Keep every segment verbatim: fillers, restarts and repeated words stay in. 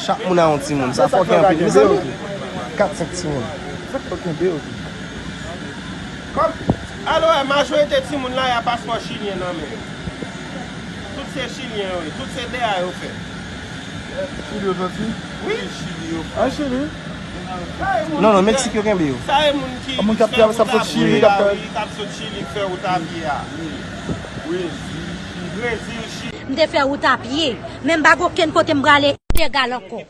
Chak moun a yon timoun. Sa fòkè anpil, mezanmi. Kat, senk timoun. Sa k fè w kenbe yo tou? Kòm, alò, majorite timoun la, y a paspò chilyen nan men yo. Tout se chilyen yo ye. Tout se dèyè yo fè. Chili yo soti? Wi. Chili yo. Ah, Chili? Sa e moun Non, non, ki Meksik yo kenbe yo. Sa e moun ki Moun k ap fè travay, sa ap sot Chili, k ap travay. Wi, k ap sot Chili, k fè wout a pye a. Brezil, Chili. Brezil, Chili. M te fè wout a pye, men m pa gen okenn kote m prale ilegal ankò.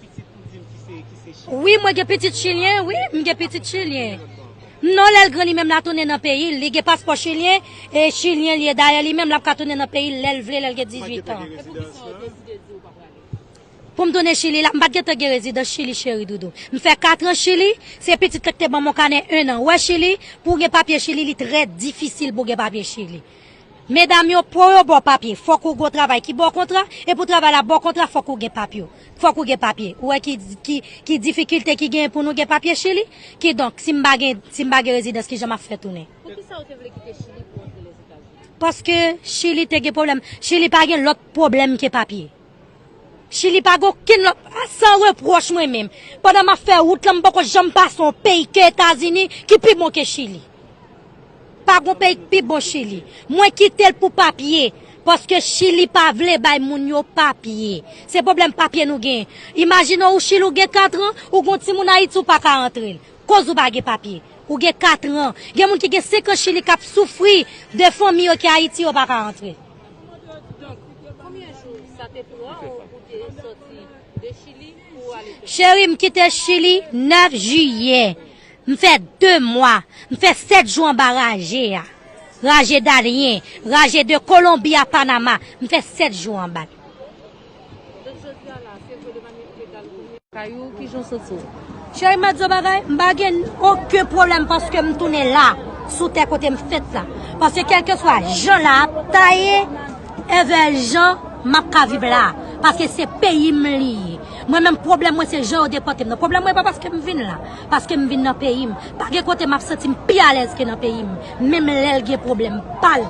Wi, mwen gen pitit chilyen, wi, m gen pitit chilyen. Non, lè l gran, li menm l a tounen nan peyi l. Li gen paspò chilyen, e chilyen li ye. Dayè, li menm l ap ka tounen nan peyi l lè l vle, lè l gen dizuit an. Pou m tounen Chili la, m pa t gentan gen rezidans Chili, cheri doudou. M fè kat an Chili, se pitit la ki te ban m yon kanè en an. Wè Chili, pou w gen papye Chili, li trè difisil pou w gen papye Chili. Medam yo, pou yo ba w papye, fòk ou gen yon travay ki ba w kontra, e pou travay la ba w kontra, fòk ou gen papye. Fòk ou gen papye. Ou wè ki, ki, ki difikilte ki genyen pou nou gen papye Chili? Kidonk, si m pa gen, si m pa gen rezidans, kijan m ap fè tounen? Poukisa ou te vle kite Chili pou antre Lèzetazini? Paske Chili te gen pwoblèm. Chili pa gen lòt pwoblèm ke papye. Chili pa gen okenn lòt, a, san repwòch mwen menm. Pandan m ap fè wout lan, m poko janm pase yon peyi ke Etazini ki pi bon ke Chili. Pa gen peyi ki pi bon Chili. Mwen kite l pou papye, paske Chili pa vle bay moun yo papye. Se pwoblèm papye nou gen. Imajine w, ou Chili, ou gen kat an, ou gen yon timoun Ayiti, ou pa ka antre l. Koz ou pa gen papye. Ou gen kat an. Gen moun ki gen senk an Chili k ap soufri de fanmi yo ki Ayiti, yo pa ka antre. Donk, konbyen jou sa te pran w pou te soti de Chili pou w ale Chili? Cheri, m kite Chili nèf jiyè. M fè de mwa. M fè sèt jou anba raje a. Raje Darien, raje de Kolonbi a Panama. M fè sèt jou anba l. Donk, jodi a la, se vre demande ilegal kounye a. Kay ou, kijan w santi w? Cheri, m ap di w bagay, m pa gen okenn pwoblèm paske m tounen la, sou tè kote m fèt la. Paske kèlkeswa jan la ap taye, evè jan m ap ka viv la. Paske se peyi m li ye. Mwen menm, pwoblèm mwen se jan yo depòte m nan. Pwoblèm mwen pa paske m vin la, paske m vin nan peyi m. Pa gen kote m ap santi m pi alèz ke nan peyi m. Menm lè l gen pwoblèm pa l.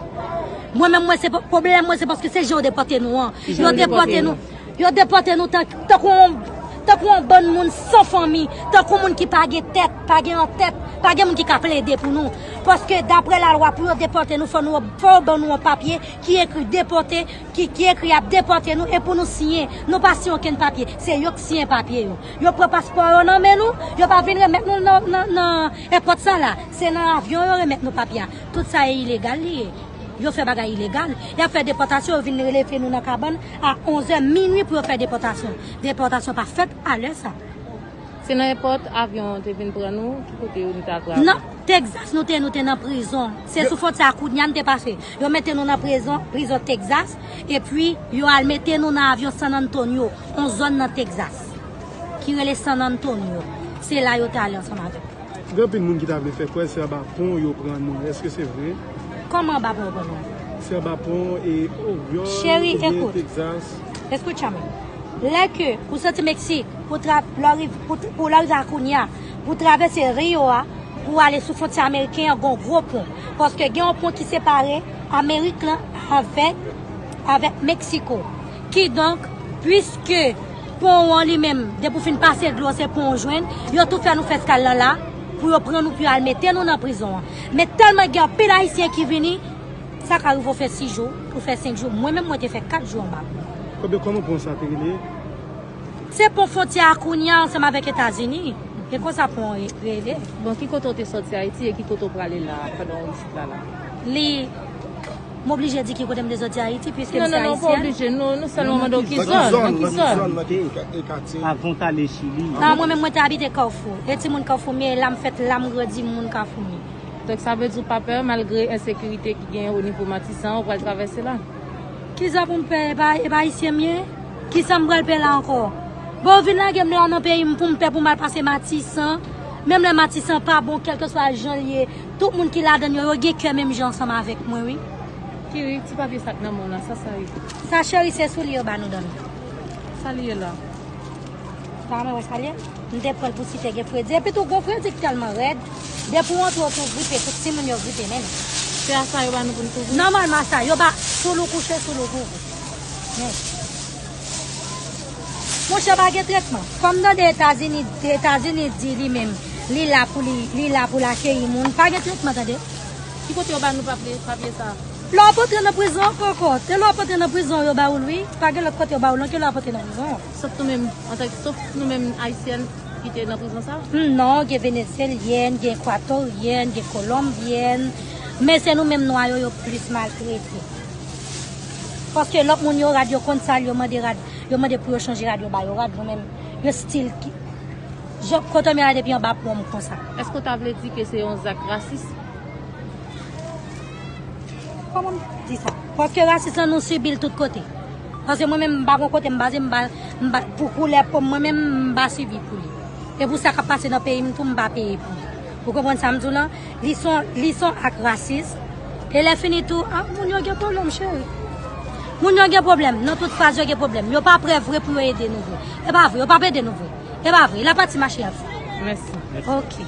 Mwen menm, mwen se po-, pwoblèm mwen se paske se jan yo depòte nou an. Yo depòte nou. Yo depòte nou tan-, tankou yon, tankou yon bann moun san fanmi, tankou moun ki pa gen tèt, pa gen antèt, pa gen moun ki ka plede pou nou. Paske daprè lalwa, pou yo depòte nou, fò nou, fò yo ban nou yon papye ki ekri depòte, ki, ki ekri y ap depòte nou, e pou nou siyen. Nou pa siyen okenn papye. Se yo k siyen papye yo. Yo pran paspò yo nan men nou, yo pa vin remèt nou nan, nan, nan èpòt sa la. Se nan avyon yo remèt nou papye a. Tout sa e ilegal li ye. Yo fè bagay ilegal. Y ap fè depòtasyon, yo vin releve nou nan kabann a onzè minwi pou yo fè depòtasyon. Depòtasyon pa fèt a lè sa. Se nan èpòt avyon an te vin pran nou, ki kote yo nou te al pran avyon? Nan Texas nou te, nou te nan prizon. Se sou fwontyè a Kounya n te pase. Yo mete nou nan prizon, prizon Texas, epi yo al mete nou nan avyon San Antonio, yon zòn nan Texas, ki rele San Antonio. Se la yo te ale ansanm avèk nou. Gen anpil moun ki ta vle fè kwè se anba pon yo pran nou. Èske se vre? Kòman anba pon yo pran nou? Se anba pon e Oryòl Cheri, oubyen ekout. Texas. Escúchame. Lè ke ou soti Meksik, pou tra-, lè w riv-, pou, pou lè w rive a Kounya, pou travèse Rio a, pou ale sou fwontyè ameriken an, gen yon gwo pon. Paske gen yon pon ki separe Amerik lan avèk, avèk Meksiko. Kidonk, piske pon an li menm, depi w fin pase dlo, se pon w jwenn, yo tou fè nou fè eskal lan la, pou yo pran nou, pou yo al mete nou nan prizon an. Men tèlman gen anpil Ayisyen ki vini, sa ka rive w fè sis jou, ou fè senk jou. Mwen menm, mwen te fè kat jou anba. Kòman, kòman pon sa te rele? Se pon fwontyè a Kounya ansanm avèk Etazini. E konsa pon an re-, rele. Bon, ki kote w te sòti Ayiti e ki kote w prale la, pandan w isit la, la? Li, m oblije di ki kote m te sòti Ayiti, piske m se ayisyèn. Non, non, non, pa oblije. Nou, nou sèlman mande w ki zòn, nan ki zòn? Nan ki zòn, nan ki katye? Avan w t ale Chili. A, mwen menm, mwen te abite Kafou. E timoun Kafou m ye, la m fèt, la m grandi, m moun Kafou m ye. Donk, sa vle di w pa pè, malgre ensekirite ki genyen o nivo Matisan, ou pral travèse la? Kisa pou m pè? E pa, e pa ayisyen m ye? Kisa m pral pè la ankò? Bon, yo vin lage m la nan peyi m pou m pè pou m al pase Matisan. Menm lè Matisan pa bon, kèlkeswa jan l ye, tout moun ki ladan l yo, yo gen kè menm jan ansanm avèk mwen, wi. Kiri, ti papye sa k nan men w la, sa sa ye? Sa, cheri, se soulye yo ba nou, Dani. Sa li ye la? Pa mwen wè sa l ye? M te pran l pou si te gen fredi. Epi tou, gon fredi k tèlman rèd. Depi w antre, w tou gripe, tout timoun yo gripe, men. Se a sa yo ba nou pou n kouvri? Nòmalman, sa. Yo ba, sou lou kouche, sou lou kouvri. Men. Monchè, pa gen tretman. Kòm tande Etazini, Etazini di li menm, li la pou li, li la pou l akeyi moun. Pa gen tretman, tande. Ki kote yo ba nou papye, papye sa? Lè w ap antre nan prizon ankò, ankò. Se lè w ap antre nan prizon yo ba ou l, wi. Pa gen lòt kote yo ba ou l, non, ke lè w ap antre nan prizon. Sof nou menm, antanke, sof nou menm ayisyèn ki te nan prizon sa? Hmm, non, gen Venezyèn, gen Ekwatoryen, gen Kolonbyen. Men se nou menm nwa yo, yo plis maltrete. Paske lòt moun yo rad, yo konn sal, yo mande rad, yo mande pou yo chanje rad, yo ba yo rad, nou menm, yo stil ki. Jan kote m ye la depi anba pwon m konsa. Èske w ta vle di ke se yon zak rasis? Kòman m di sa? Paske rasis lan nou sibi l tout kote. Paske mwen menm m pa gon kote m baze, m pa, m pa, pou koulè po m, mwen menm m pa sibi pou li. E pou sa k ap pase nan peyi m tou, m pa peye pou li. Ou konprann sa m di w lan? Li se yon, li se yon ak rasis. E lè fini tou, ah, moun yo gen pwoblèm, cheri. Moun yo gen pwoblèm. Nan tout faz yo gen pwoblèm. Yo pa prè vre pou yo ede nou vre. E pa vre, yo p ap ede nou vre. E pa vre. La pati mache ap fè. Mèsi. Ok.